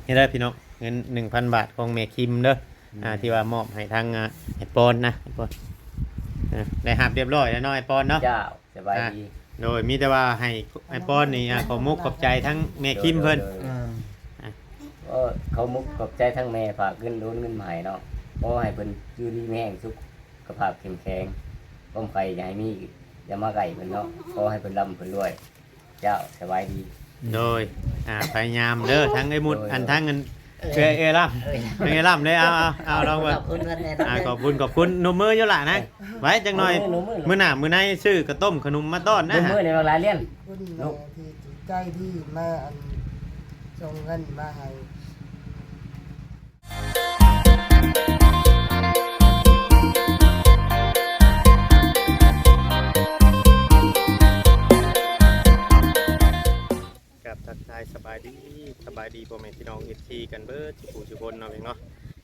ນີ້ເດີພີ່ນ້ອງ ເງິນໜຶ່ງພັນບາດຂອງແມ່ຄິມເດີ ອືມ ອ່າ ທີ່ວ່າມອບໃຫ້ທາງ ອ່າ ອ້າຍປອນນະ ອ້າຍປອນ ອ່າ ໄດ້ຮັບຮຽບຮ້ອຍແລ້ວເນາະ ອ້າຍປອນເນາະ. ເຈົ້າ ສະບາຍດີ. ອ່າ ໂດຍ ມີແຕ່ວ່າໃຫ້ອ້າຍປອນນີ້ ອ່າ ຂອບມຸກຂອບໃຈທາງແມ່ຄິມເພິ່ນ. ໂດຍ ໂດຍ ໂດຍ ອ່າ ໂອ້ ຂອບມຸກຂອບໃຈທາງແມ່ ຝາກເງິນ ໂອນເງິນມາໃຫ້ເນາະ. ຂໍໃຫ້ເພິ່ນຢູ່ດີມີແຮງ ສຸຂະພາບເຂັ້ມແຂງ ຄວາມໄຂ້ຢ່າໃຫ້ມີ ຢ່າມາໃກ້ເພິ່ນເນາະ. ຂໍໃຫ້ເພິ່ນລ່ຳເພິ່ນລວຍ. ເຈົ້າ ສະບາຍດີ. ໂດຍ ອ່າ ພະຍາຍາມເດີ ທັງເອື້ອຍມຸດ ໂດຍ ອັນ ໂດຍ ທັງອັນ ເອື້ອຍ ເອື້ອຍ ເອື້ອຍລ່ຳ ທັງເອື້ອຍລ່ຳເດີ. ເອົາ ເອົາ ເອົາ ລອງເບິ່ງ ຂອບຄຸນເພິ່ນແດ່ເນາະ. ອ່າ ຂອບຄຸນ ຂອບຄຸນ ນົບມືຢູ່ຫຼະນະ. ເອີ ໄວ້ຈັກໜ້ອຍ ໂອ້ຍ ນົບມື ມື້ໜ້າມື້ໃນຊື້ກະຕົ້ມຂະໜົມມາຕ້ອນນະ. ນົບມືໃນບັກຫຼາລ້ຽນ ຂອບຄຸນແມ່ທີ່ຈິດໃຈດີ ມາອັນ ສົ່ງເງິນມາໃຫ້. ກາບທັກທາຍສະບາຍດີ ສະບາຍດີພໍ່ແມ່ພີ່ນ້ອງ ເອັຟຊີ ກັນເບິດສູ່ຜູ້ສູ່ຄົນເນາະ ພີ່ນ້ອງເນາະ.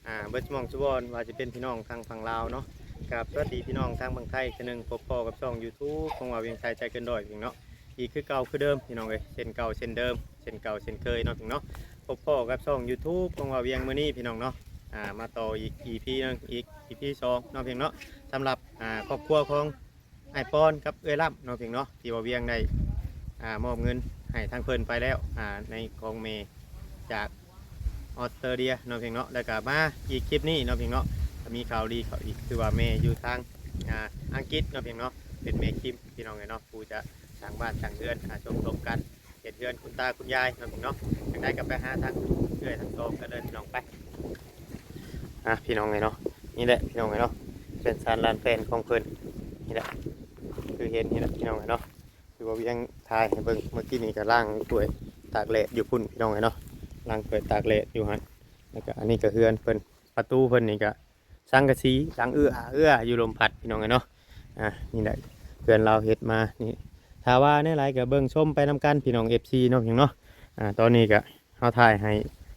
ອ່າ ເບິດໝ່ອງຊຸບ່ອນ ວ່າຈະເປັນພີ່ນ້ອງທາງຝັ່ງລາວເນາະ. ກາບສະຫວັດດີພີ່ນ້ອງທາງຝັ່ງໄທເທື່ອໜຶ່ງ ພົບພໍ້ກັບຊ່ອງ YouTube ຂອງວ່າວຽງໄຊ ໃຈເກີນຮ້ອຍ ພີ່ນ້ອງເນາະ. ອີກຄືເກົ່າຄືເດີມພີ່ນ້ອງເອີຍ ເຊັ່ນເກົ່າເຊັ່ນເດີມ ເຊັ່ນເກົ່າເຊັ່ນເຄີຍເນາະ ພີ່ນ້ອງເນາະ. ພົບພໍ້ກັບຊ່ອງ YouTube ຂອງວ່າວຽງມື້ນີ້ ພີ່ນ້ອງເນາະ. ອ່າ ມາຕໍ່ອີກ ອີພີ ໜຶ່ງ ອີກ ອີພີ ສອງ ເນາະ ພີ່ນ້ອງເນາະ. ສຳລັບ ອ່າ ຄອບຄົວຂອງອ້າຍປອນກັບເອື້ອຍລ່ຳເນາະ ພີ່ນ້ອງເນາະ ທີ່ວ່າວຽງໄດ້ ອ່າ ມອບເງິນໃຫ້ທາງເພິ່ນໄປແລ້ວ ອ່າ ໃນຂອງແມ່ຈາກອອສເຕຣເລຍເນາະ ພີ່ນ້ອງເນາະ. ແລ້ວກໍມາອີກຄລິບນີ້ເນາະ ພີ່ນ້ອງເນາະ ກໍມີຂ່າວດີເຂົ້າອີກ ຄືວ່າແມ່ຢູ່ທາງ ອ່າ ອັງກິດເນາະ ພີ່ນ້ອງເນາະ ເປັນແມ່ຄິມ ພີ່ນ້ອງເອີຍເນາະ ຜູ້ຈະ ສ້າງບ້ານສ້າງເຮືອນ ຫາສົມທົບກັນ ເຮັດເຮືອນຄຸນຕາຄຸນຍາຍເນາະ ພີ່ນ້ອງເນາະ. ຈັ່ງໃດກໍໄປຫາທາງເອື້ອຍທັງສອງກັນເລີຍ ພີ່ນ້ອງ ໄປ. ອ່ະ ພີ່ນ້ອງເອີຍເນາະ ນີ້ແຫຼະ ພີ່ນ້ອງເອີຍເນາະ ເຮືອນຊານລານແຟນຂອງເພິ່ນ ນີ້ແຫຼະ ຄືເຫັນນີ້ແຫຼະ ພີ່ນ້ອງເອີຍເນາະ. ຄືວ່າວຽງຖ່າຍໃຫ້ເບິ່ງ ເມື່ອກີ້ນີ້ກໍລ້າງຖ້ວຍຕາກແດດຢູ່ພຸ້ນ ພີ່ນ້ອງເອີຍເນາະ ລ້າງຖ້ວຍຕາກແດດຢູ່ຫັ້ນ. ແລ້ວກໍອັນນີ້ກໍເຮືອນເພິ່ນ ປະຕູເພິ່ນນີ້ກໍ ສັງກະສີສັງເອື້ອເອື້ອຢູ່ລົມພັດ ພີ່ນ້ອງເອີຍເນາະ. ອ່າ ນີ້ແຫຼະເຮືອນລາວເຮັດມານີ້ ຖ້າວ່າແນວໃດກໍເບິ່ງຊົມໄປນຳກັນ ພີ່ນ້ອງ ເອັຟຊີ ເນາະ ພີ່ນ້ອງເນາະ. ອ່າ ຕອນນີ້ກໍເຮົາຖ່າຍໃຫ້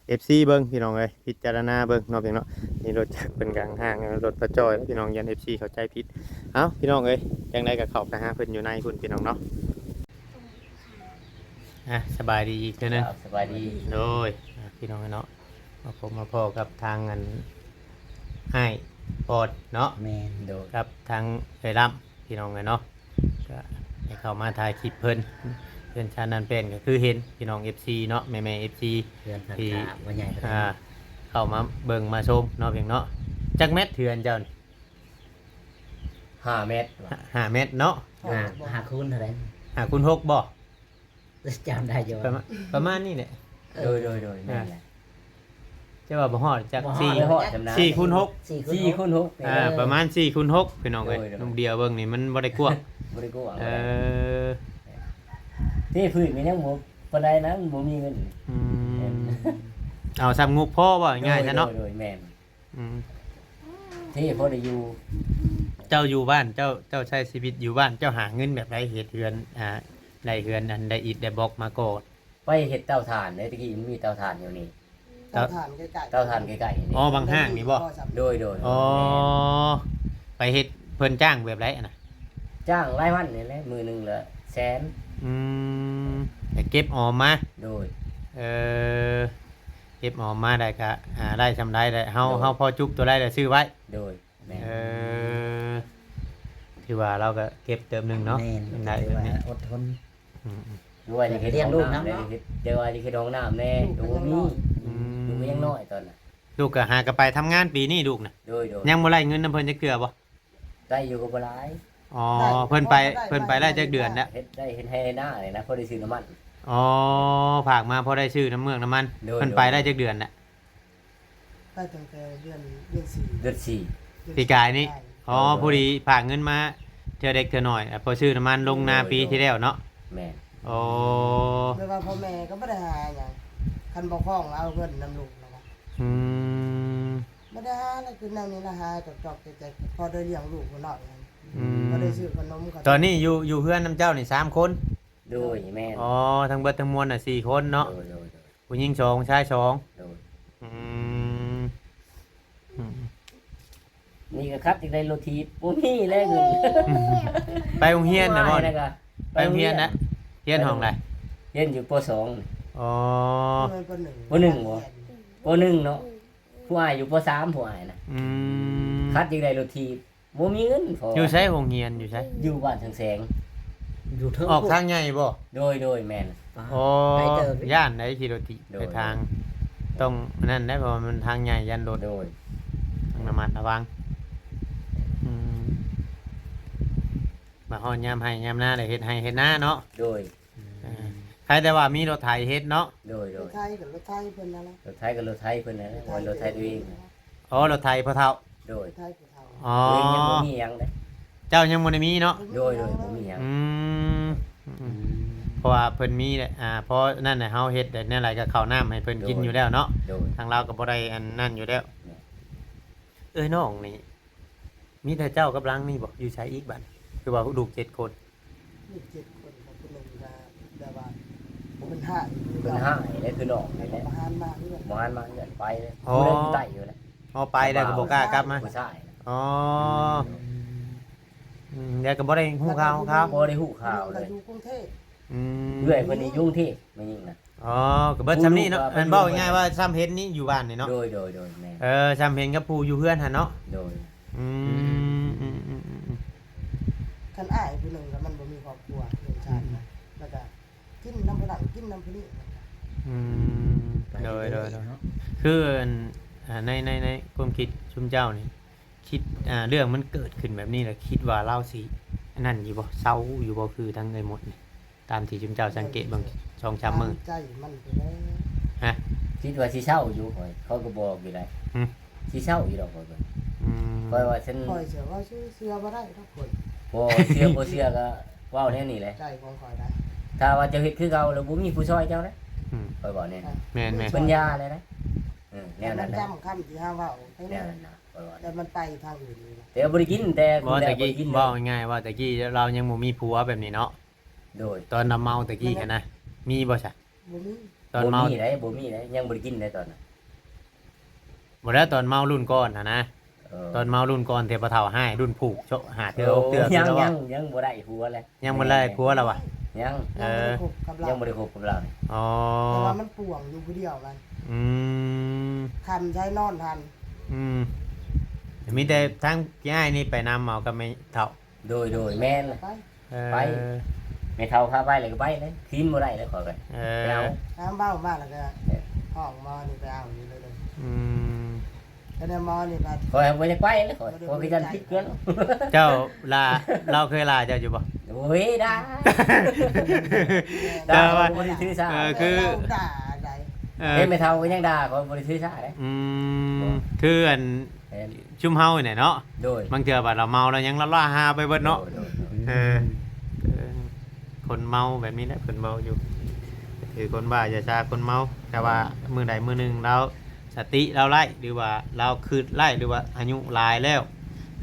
ເອັຟຊີ ເບິ່ງ ພີ່ນ້ອງເອີຍ ພິຈາລະນາເບິ່ງເນາະ ພີ່ນ້ອງເນາະ. ນີ້ລົດຈັກເພິ່ນກາງຫ້າງ ລົດປະຈອຍ ພີ່ນ້ອງ ຢ້ານ ເອັຟຊີ ເຂົ້າໃຈຜິດ. ເອົ້າ ພີ່ນ້ອງເອີຍ ຈັ່ງໃດກໍເຂົ້າໄປຫາເພິ່ນຢູ່ໃນພຸ້ນ ພີ່ນ້ອງເນາະ. ອ່ະ ສະບາຍດີອີກເທື່ອໜຶ່ງ. ເຈົ້າ ສະບາຍດີ. ໂດຍ ອ່ະ ພີ່ນ້ອງເນາະ ມາພົບມາພໍ້ກັບທາງອັນອ້າຍປອດເນາະ. ແມ່ນ. ໂດຍ. ກັບທາງເອື້ອຍລ່ຳ ພີ່ນ້ອງເອີຍເນາະ ກະໄດ້ເຂົ້າມາຖ່າຍຄລິບເພິ່ນ ເຮືອນຊານລານແຟນ ກໍຄືເຫັນ ພີ່ນ້ອງ ເອັຟຊີ ເນາະ ແມ່ໆ ເອັຟຊີ ເຮືອນຫຼັງ ທີ່ ຄາບໍ່ໃຫຍ່ປານໃດ ອ່າ ເຂົ້າມາເບິ່ງມາຊົມເນາະ ພຽງເນາະ. ຈັກແມັດເຮືອນເຈົ້ານີ້? ຫ້າແມັດ. ຫ້າແມັດເນາະ. ຫ້າ ຫ້າຄູນເທົ່າໃດ? ຫ້າຄູນຫົກບໍ່? ຈຳໄດ້ຢູ່ ປະມານ ປະມານນີ້ແຫຼະ. ເອີ ໂດຍ ໂດຍ ໂດຍ ແມ່ນແຫຼະ. ຈະວ່າບໍ່ຮອດຈັກ ບໍ່ຮອດ ສີ່ ບໍ່ຮອດຈຳນະ ສີ່ຄູນຫົກ ສີ່ຄູນຫົກ ສີ່ຄູນຫົກ ອ່າ ເອີ ປະມານສີ່ຄູນຫົກ ພີ່ນ້ອງເອີຍ. ໂດຍ ໂດຍ ນ້ອງດຽວເບິ່ງນີ້ມັນບໍ່ໄດ້ກວ້າງ ບໍ່ໄດ້ກວ້າງ. ເອີ ເທພື້ນກໍຍັງບໍ່ປານໃດນະ ມັນບໍ່ມີເງິນ. ອືມ ເອົາຊ່ຳງົບພໍ ເວົ້າງ່າຍໆ ໂດຍ ຊະເນາະ. ໂດຍ ໂດຍ ແມ່ນ. ອືມ ເທພໍໄດ້ຢູ່. ເຈົ້າຢູ່ບ້ານ ເຈົ້າ ເຈົ້າໃຊ້ຊີວິດຢູ່ບ້ານ ເຈົ້າຫາເງິນແບບໃດເຮັດເຮືອນ ອ່າ ໄດ້ເຮືອນ ອັນ ໄດ້ອິດໄດ້ບລັອກມາກໍ່? ໄປເຮັດເຕົາຖ່ານເດ້ ແຕ່ກີ້ມັນມີເຕົາຖ່ານຢູ່ນີ້. ເຕົາ ເຕົາຖ່ານໃກ້ໆ ເຕົາຖ່ານໃກ້ໆນີ້. ອໍ ບັງຫ້າງນີ້ບໍ່? ໂດຍ ໂດຍ ອໍ ແມ່ນ. ໄປເຮັດ ເພິ່ນຈ້າງແບບໃດຫັ້ນນະ? ຈ້າງລາຍວັນນີ້ແຫຼະ ມື້ໜຶ່ງລະແສນ. ອືມ ໄປເກັບອອມມາ. ໂດຍ. ເອີ ເກັບອອມມາໄດ້ກະ ອ່າ ໄດ້ສ່ຳໃດໄດ້ ເຮົາ ໂດຍ ເຮົາພໍຈຸກຕົວໃດລະຊື້ໄວ້. ໂດຍ ແມ່ນ. ເອີ ຖືວ່າລາວກະເກັບເຕີບໜຶ່ງເນາະ. ແມ່ນ. ໄດ້ ຖືວ່າອົດທົນ. ອືມໆ ຫຼືວ່າຢາກເຮັດຫ້ອງນ້ຳແດ່ ຫຼືວ່າຢາກເຮັດຫ້ອງນ້ຳແດ່ ກໍບໍ່ມີ. ອືມ ລູກກໍຍັງນ້ອຍຕອນນັ້ນ. ລູກກໍຫາກໍໄປທຳງານປີນີ້ລູກນະ. ໂດຍ ໂດຍ. ຍັງບໍ່ໄດ້ເງິນນຳເພິ່ນຈັກເທື່ອບໍ່? ໄດ້ຢູ່ກໍບໍ່ຫຼາຍ. ອໍ ເພິ່ນໄປ ເພິ່ນໄປໄດ້ຈັກເດືອນແລ້ວ? ເຮັດໄດ້ ເຮັດໄຮ່ເຮັດນານີ້ນະ ພໍໄດ້ຊື້ນ້ຳມັນ. ອໍ ຝາກມາພໍໄດ້ຊື້ນ້ຳເມືອກນ້ຳມັນ. ໂດຍ ເພິ່ນໄປໄດ້ຈັກເດືອນແລ້ວ? ໄປຕັ້ງແຕ່ເດືອນ ເດືອນສີ່ ເດືອນສີ່ ປີກາຍນີ້. ອໍ ພໍດີຝາກເງິນມາເທື່ອເລັກເທື່ອໜ້ອຍ ພໍຊື້ນ້ຳມັນລົງນາປີທີ່ແລ້ວເນາະ. ແມ່ນ. ອໍ ແບບວ່າພໍ່ແມ່ກໍບໍ່ໄດ້ຫາຫຍັງ ຄັນບໍ່ຄອງເອົາເງິນນຳລູກນະ. ອືມ ບໍ່ໄດ້ຫາແລ້ວ ຄືແນວນີ້ລະ ຫາຈອກໆແຈກໆ ພໍໄດ້ລ້ຽງລູກຜູ້ນ້ອຍ. ອືມ ພໍໄດ້ຊື້ຂະໜົມ. ຕອນນີ້ຢູ່ ຢູ່ເຮືອນນຳເຈົ້ານີ້ສາມຄົນ? ໂດຍ ແມ່ນ. ອໍ ທັງເບິດທັງມວນນະສີ່ຄົນເນາະ. ໂດຍ ໂດຍ ໂດຍ. ຜູ້ຍິງສອງ ຊາຍສອງ. ໂດຍ. ອືມ ອືມ ນີ້ກໍຄັດ ຢາກໄດ້ລົດຖີບ ບໍ່ມີແລ້ວເງິນ. ໄປໂຮງຮຽນນະບໍ່? ໄປໂຮງຮຽນນະ. ຮຽນຫ້ອງໃດ? ຮຽນຢູ່ ປໍສອງ. ອໍ ປ.ໜຶ່ງ ປໍໜຶ່ງບໍ່? ປໍໜຶ່ງເນາະ ຜູ້ອ້າຍຢູ່ປໍສາມ ຜູ້ອ້າຍນະ ອືມ ຄັດຢາກໄດ້ລົດຖີບ ບໍ່ມີເງິນ ເພາະວ່າ ຢູ່ໃສໂຮງຮຽນ ຢູ່ໃສ? ຢູ່ບ້ານເທິງແສງ ຢູ່ເທິງ ອອກທາງໃຫຍ່ບໍ່? ໂດຍ ໂດຍ ແມ່ນ ອໍ ໄກເຕີບ ຢ້ານໄດ໋ຂີ່ລົດຖີບ ໂດຍ ໄປທາງ ໂດຍ ຕ້ອງອັນນັ້ນໄດ໋ ເພາະວ່າມັນທາງໃຫຍ່ ຢ້ານລົດ ໂດຍ ຕ້ອງລະມັດລະວັງ ອືມ ມາຮອດຍາມໄຮ່ຍາມນາ ໄດ້ເຮັດໄຮ່ເຮັດນາເນາະ ໂດຍ ເອີ ໃຄແຕ່ວ່າມີລົດໄຖເຮັດເນາະ ໂດຍ ໂດຍ ລົດໄຖກໍລົດໄຖເພິ່ນນັ້ນແຫຼະ ລົດໄຖກໍລົດໄຖເພິ່ນນັ້ນແຫຼະ ລົດໄຖ ລົດໄຖຕົວເອງ ອໍ ລົດໄຖພໍ່ເຖົ້າ ໂດຍ ລົດໄຖ ອໍ ຕົວເອງຍັງບໍ່ມີຫຍັງເດ້ ເຈົ້າຍັງບໍ່ໄດ້ມີເນາະ ໂດຍ ໂດຍ ບໍ່ມີຫຍັງ ອືມ ອືມ ອືມ ເພາະວ່າເພິ່ນມີແຫຼະ ອ່າ ເພາະນັ້ນແຫຼະ ເຮົາເຮັດແນວໃດກໍເຂົ້ານ້ຳໃຫ້ເພິ່ນກິນ ໂດຍ ຢູ່ແລ້ວເນາະ ໂດຍ ທາງລາວກໍບໍ່ໄດ້ອັນນັ້ນຢູ່ແລ້ວ ແມ່ນ ເອີຍ ນ້ອງນີ້ມີແຕ່ເຈົ້າກັບຫຼັງນີ້ບໍ່? ຢູ່ໃສອີກບັດ? ຄືວ່າລູກເຈັດຄົນ ລູກເຈັດຄົນ ກໍຜູ້ໜຶ່ງກໍແບບວ່າເປັນຮ້າຍ ເປັນຮ້າຍແຫຼະ ຄືນ້ອງນີ້ແຫຼະ ບໍ່ຫັນມາເຮືອນ ບໍ່ຫັນມາເຮືອນ ໄປເລີຍ ອໍ ຜູ້ໃດຢູ່ໃຕ້ຢູ່ແຫຼະ ອໍ ໄປແລ້ວກໍບໍ່ກ້າກັບມາ ຜູ້ຊາຍນະ ອໍ ອືມ ອືມ ແລ້ວກໍບໍ່ໄດ້ຮູ້ຂ່າວ ບໍ່ໄດ້ຮູ້ຂ່າວເລີຍ ຢູ່ກຸງເທບ ອືມ ເອື້ອຍເພິ່ນນີ້ຢູ່ກຸງເທບ ແມ່ຍິງນະ ອໍ ກໍເບິດຊ່ຳນີ້ເນາະ ອັນເວົ້າງ່າຍໆວ່າຊ່ຳເຫັນນີ້ຢູ່ບ້ານນີ້ເນາະ ໂດຍ ໂດຍ ໂດຍ ແມ່ນ ເອີ ຊ່ຳເຫັນກັບຜູ້ຢູ່ເຮືອນຫັ້ນເນາະ ໂດຍ ອືມ ອືມ ອືມ ອືມ ຄັນອ້າຍຜູ້ໜຶ່ງລະມັນບໍ່ມີຄອບຄົວ ເລື່ອງຊາດນະ ອືມ ແລ້ວກະກິນນຳຜູ້ນັ້ນ ກິນນຳຜູ້ນີ້ ອືມ ໂດຍ ໂດຍ ໂດຍ ຄືອັນ ອ່າ ໃນ ໃນ ໃນຄວາມຄິດຊຸມເຈົ້ານີ້ ຄິດ ອ່າ ເລື່ອງມັນເກີດຂຶ້ນແບບນີ້ລະ ຄິດວ່າລາວຊິອັນນັ້ນຢູ່ບໍ່ ເຊົາຢູ່ບໍ່ ຄືທາງເອື້ອຍມົດນີ້ ຕາມທີ່ຊຸມເຈົ້າສັງເກດເບິ່ງສອງສາມມື້ ຕາມໃຈມັນພຸ້ນແຫຼະ ຮະ ຄິດວ່າຊິເຊົາຢູ່ຂ້ອຍ ຂ້ອຍກໍບອກຢູ່ໄດ໋ ຫຶ ຊິເຊົາຢູ່ດອກຂ້ອຍເບິ່ງ ອືມ ຂ້ອຍວ່າຊັ້ນ ຂ້ອຍເຊື່ອວ່າເຊື່ອ ເຊື່ອບໍ່ໄດ້ດອກຂ້ອຍ ບໍ່ເຊື່ອບໍ່ເຊື່ອກໍເວົ້າແນວນີ້ແຫຼະ ໃຈຂອງຂ້ອຍໄດ໋ ຖ້າວ່າເຈົ້າເຮັດຄືເກົ່າແລ້ວບໍ່ມີຜູ້ຊ່ອຍເຈົ້າເດ້ ອືມ ຂ້ອຍເວົ້າແນວນີ້ ແມ່ນໆ ເພິ່ນຢ່າແລ້ວເດ້ ເອີ ແນວນັ້ນແຫຼະ ມັນຈຳຄຳທີ່ເຮົາເວົ້າ ແນວນັ້ນນະ ຂ້ອຍວ່າ ແຕ່ມັນໄປທາງອື່ນນີ້ນະ ແຕ່ບໍ່ໄດ້ກິນ ແຕ່ ບໍ່ ແຕ່ກີ້ ບໍ່ໄດ້ກິນ ເວົ້າງ່າຍໆວ່າແຕ່ກີ້ລາວຍັງບໍ່ມີຜົວແບບນີ້ເນາະ ໂດຍ ຕອນລາວເມົາແຕ່ກີ້ຫັ້ນນະ ມີບໍ່ຊະ? ບໍ່ມີ ຕອນເມົາ ບໍ່ມີໃດ໋ ບໍ່ມີໃດ໋ ຍັງບໍ່ໄດ້ກິນໃດ໋ຕອນນັ້ນ ບໍ່ແລ້ວຕອນເມົາລຸ້ນກ່ອນຫັ້ນນະ ເອີ ຕອນເມົາລຸ້ນກ່ອນທີ່ພໍ່ເຖົ້າຮ້າຍ ລຸ້ນຜູກ ຫ້າເທື່ອ ໂອ້ ຫົກເທື່ອ ຍັງ ຍັງ ຍັງບໍ່ໄດ້ຜົວເລີຍ ຍັງບໍ່ໄດ້ຜົວລະຫວາ? ຍັງ ເອີ ຍັງບໍ່ໄດ້ຄົບກັບລາວ ຍັງບໍ່ໄດ້ຄົບກັບລາວ ອໍ ແຕ່ວ່າມັນປ່ວງຢູ່ຜູ້ດຽວມັນ ອືມ ຄ່ຳໃຊ້ນອນຫັ້ນ ອືມ ມີແຕ່ທາງພີ່ອ້າຍນີ້ໄປນຳເອົາກັບແມ່ເຖົ້າ ໂດຍ ໂດຍ ແມ່ນ ໄປ ເອີ ໄປ ແມ່ເຖົ້າພາໄປແລ້ວກໍໄປເລີຍ ຄືນບໍ່ໄດ້ແລ້ວຂ້ອຍກໍ ເອີ ໄປເອົາ ທາງເບົາມາແລ້ວກໍ ເອີ ຫ້ອງໝໍນີ້ໄປເອົາຢູ່ເລີຍ ອືມ ກໍໄດ້ໝໍນີ້ບັດ ຂ້ອຍບໍ່ຢາກໄປເລີຍ ຂ້ອຍ ຂ້ອຍກໍຢ້ານຜິດເກີນ ເຈົ້າລາ ລາວເຄີຍລາເຈົ້າຢູ່ບໍ່? ໂອ້ຍ ດ່າ ແຕ່ວ່າ ບໍ່ໄດ້ຖືສາ ເອີ ຄື ລາວດ່າໃດ ເອີ ເຫັນແມ່ເຖົ້າກໍຍັງດ່າ ຂ້ອຍບໍ່ໄດ້ຖືສາເດ້ ອືມ ຄືອັນ ແມ່ນ ຊຸມເຮົານີ້ແຫຼະເນາະ ໂດຍ ບາງເທື່ອບັດລາວເມົາລາວຍັງລະລ້າຮາໄປເບິດເນາະ ໂດຍ ໂດຍ ເອີ ເອີ ຄົນເມົາແບບນີ້ແຫຼະ ເພິ່ນເວົ້າຢູ່ ຄືຄົນບ້າຢ່າຊາຄົນເມົາ ແຕ່ວ່າມື້ໃດມື້ໜຶ່ງລາວສະຕິລາວໄດ້ ຫຼືວ່າລາວຄິດໄດ້ ຫຼືວ່າອາຍຸຫຼາຍແລ້ວ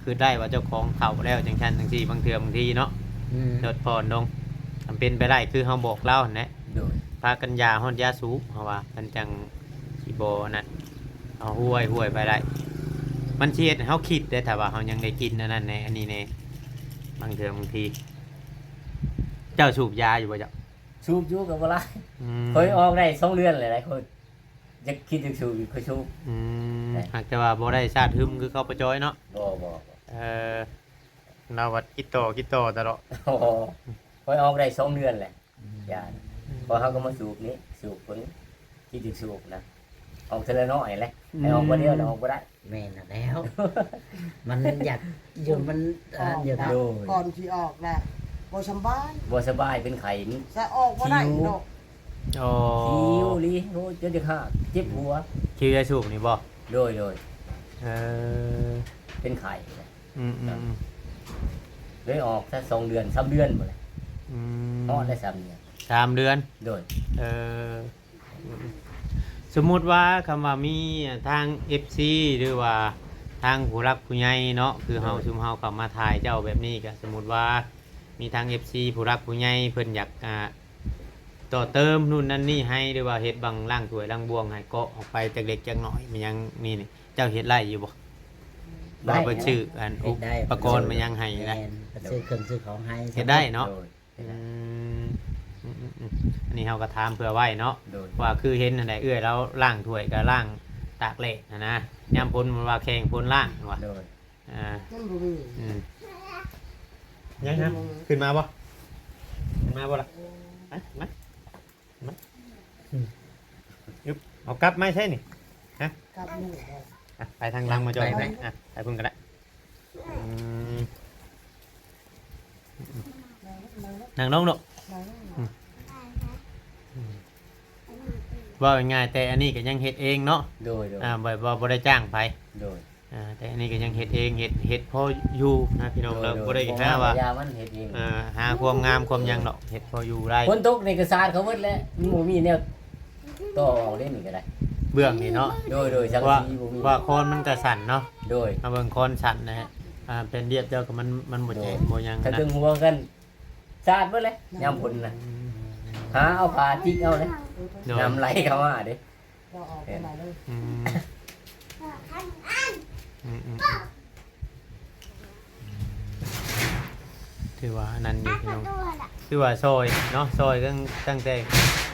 ຄິດໄດ້ວ່າເຈົ້າຂອງເຖົ້າແລ້ວ ຈັ່ງຊັ້ນຈັ່ງຊີ້ ບາງເທື່ອບາງທີເນາະ ອືມ ລົດຜ່ອນລົງ ຄັນເປັນໄປໄດ້ຄືເຮົາບອກລາວຫັ້ນແຫຼະ ໂດຍ ພາກັນຢ່າຮອດຢ່າສູບ ເພາະວ່າມັນຈັ່ງ ຊິບໍ່ນັ້ນ ເອົາຫ້ວຍໆໄປໄດ້ ມັນຊິເຮັດໃຫ້ເຮົາຄິດເດ້ ຖ້າວ່າເຮົາຍັງໄດ້ກິນອັນນັ້ນແດ່ ອັນນີ້ແດ່ ບາງເທື່ອບາງທີ ເຈົ້າສູບຢາຢູ່ບໍ່ເຈົ້າ? ສູບຢູ່ກໍບໍ່ຫຼາຍ ອືມ ຂ້ອຍອອກໄດ້ສອງເດືອນແລ້ວ ຂ້ອຍຢາກ ຄິດຢາກສູບຢູ່ ຂ້ອຍສູບ ອືມ ແມ່ນ ຫາກແຕ່ວ່າບໍ່ໄດ້ຊາດຫຶມຄືເຂົາປະຈອຍເນາະ ບໍ່ ບໍ່ ບໍ່ ເອີ ລາວວ່າຕິດຕໍ່ ຕິດຕໍ່ຕະຫຼອດ ໂອ້ ຂ້ອຍອອກໄດ້ສອງເດືອນແລ້ວ ອືມ ຢ້ານ ອືມ ເພາະເຮົາກໍມາສູບນີ້ ສູບຄົນທີ່ຈະສູບນະ ອອກເທື່ອລະໜ້ອຍແຫຼະ ອືມ ໃຫ້ອອກບໍ່ດຽວນະ ອອກບໍ່ໄດ້ ແມ່ນແລ້ວ ມັນຢາກຢູ່ ມັນ ເອີ ຢູ່ນະ ໂດຍ ກ່ອນຊິອອກນະ ບໍ່ສຳບາຍ ບໍ່ສະບາຍ ເປັນໄຂ້ ສະອອກບໍ່ໄດ້ດອກ ໂອ້ ຫິວອີ່ຫຼີ ໂອ້ ຈົນຈະຂາດ ເຈັບຫົວ ຄິວຢາສູບນີ້ບໍ່? ໂດຍ ໂດຍ ເອີ ເປັນໄຂ້ ອືມໆໆ ເລີຍອອກຊະສອງເດືອນ ສາມເດືອນພຸ້ນແຫຼະ ອືມ ຮອດໄດ້ສາມເດືອນ ສາມເດືອນ ໂດຍ ເອີ ສົມມຸດວ່າ ຄຳວ່າມີທາງເອັຟຊີ ຫຼືວ່າທາງຜູ້ຫຼັກຜູ້ໃຫຍ່ເນາະ ຄືເຮົາ ໂດຍ ຊຸມເຮົາເຂົ້າມາຖ່າຍເຈົ້າແບບນີ້ ກະສົມມຸດວ່າມີທາງເອັຟຊີ ຜູ້ຫຼັກຜູ້ໃຫຍ່ເພິ່ນຢາກ ອ່າ ຕໍ່ເຕີມນັ້ນນັ້ນນີ້ໃຫ້ ຫຼືວ່າເຮັດບັງລ້າງຖ້ວຍລ້າງບ່ວງໃຫ້ ເກາະອອກໄປຈັກເລັກຈັກນ້ອຍ ແມ່ນຫຍັງນີ້ນີ້ ເຈົ້າເຮັດໄດ້ຢູ່ບໍ່? ໄດ້ ວ່າເພິ່ນຊື້ອັນ ເຮັດໄດ້ ອຸປະກອນ ໂດຍ ມາຫຍັງໃຫ້ນະ ແມ່ນ ເພິ່ນຊື້ເຄື່ອງຊື້ຂອງໃຫ້ ເຮັດໄດ້ເນາະ ໂດຍ ອືມ ອືມໆໆ ອັນນີ້ເຮົາກໍຖາມເພື່ອໄວ້ເນາະ ໂດຍ ວ່າຄືເຫັນຫັ້ນແຫຼະ ເອື້ອຍລາວລ້າງຖ້ວຍກໍລ້າງ ຕາກແດດຫັ້ນນະ ຍາມຝົນມັນວ່າແຂ່ງຝົນລ້າງວ່າ ໂດຍ ອ່າ ມັນບໍ່ມີ ອືມ ຍັງນະ ຂຶ້ນມາບໍ່? ຂຶ້ນມາບໍ່ລະ? ມາ ມາ ມາ ອືມ ອຶບ ເອົາກັບມາໃສນີ້? ຮະ? ກັບນີ້ ອ່ະ ໄປທາງຫຼັງມາຈອຍ ໄປ ໄປ ອ່ະ ໄປພຸ້ນກໍໄດ້ ອືມ ນັ່ງລົງລູກ ອືມ ອືມ ເວົ້າງ່າຍໆ ແຕ່ອັນນີ້ກໍຍັງເຮັດເອງເນາະ ໂດຍໆ ອ່າ ບໍ່ ບໍ່ ບໍ່ໄດ້ຈ້າງໃຜ ໂດຍ ອ່າ ແຕ່ອັນນີ້ກໍຍັງເຮັດເອງ ເຮັດ ເຮັດພໍຢູ່ນະພີ່ນ້ອງເນາະ ໂດຍໆ ບໍ່ໄດ້ຫາວ່າ ບໍ່ງາມກໍຢ່າມັນ ເຮັດເອງ ອ່າ ຫາຄວາມງາມຄວາມຫຍັງດອກ ເຮັດພໍຢູ່ໄດ້ ຝົນຕົກນີ້ກໍສາດເຂົ້າໝົດແລ້ວ ມັນບໍ່ມີແນວຕໍ່ອອກເດ້ນີ້ກໍໄດ້ ເບື້ອງນີ້ເນາະ ໂດຍໆ ສັງກະສີບໍ່ມີ ວ່າຄອນມັນກໍສັ່ນເນາະ ໂດຍ ມາເບິ່ງຄອນສັ່ນນະ ອ່າ ແຜ່ນລຽບເຈົ້າກໍມັນ ມັນບໍ່ແຈກ ໂດຍ ບໍ່ຫຍັງ ຖ້າ ນະ ເທິງຫົວກັນສາດເບິດເລີຍ ຍາມຝົນນະ ອືມ ຫາເອົາຜ້າຈິກເອົາເລີຍ ໂດຍ ນ້ຳໄຫຼເຂົ້າມາເດ້ ເຈົ້າອອກໄປມາເລີຍ ອືມ ອືມໆ ອືມ ຖືວ່າອັນນັ້ນຢູ່ພີ່ນ້ອງ ຄືວ່າຊ່ອຍເນາະ ຊ່ອຍຕັ້ງ ຕັ້ງແຕ່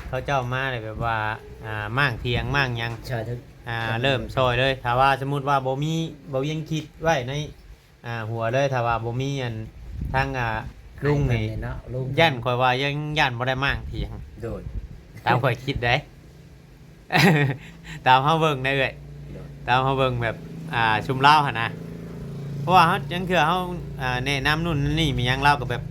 ເຂົາເຈົ້າມາແລ້ວ ແບບວ່າ ອ່າ ມ້າງຖຽງມ້າງຫຍັງ ຊ່ອຍເຖິງ ອ່າ ເລີ່ມຊ່ອຍເລີຍ ຖ້າວ່າສົມມຸດວ່າບໍ່ມີ ບໍ່ວຽງຄິດໄວ້ໃນ ອ່າ ຫົວເລີຍ ຖ້າວ່າບໍ່ມີອັນ ທາງ ອ່າ ລຸງນີ້ ໃຫ້ເພິ່ນເນາະ ລຸງ ຢ້ານຂ້ອຍວ່າຍັງຢ້ານບໍ່ໄດ້ມ້າງຖຽງ ໂດຍ ຕາມຂ້ອຍຄິດເດ້ ຕາມເຮົາເບິ່ງໄດ໋ເອື້ອຍ ໂດຍ ຕາມເຮົາເບິ່ງແບບ ອ່າ ຊຸມລາວຫັ້ນນະ ເພາະວ່າເຮົາ ລາງເທື່ອເຮົາ ອ່າ ແນະນຳນັ້ນນີ້ມີຫຍັງ ລາວກໍແບບ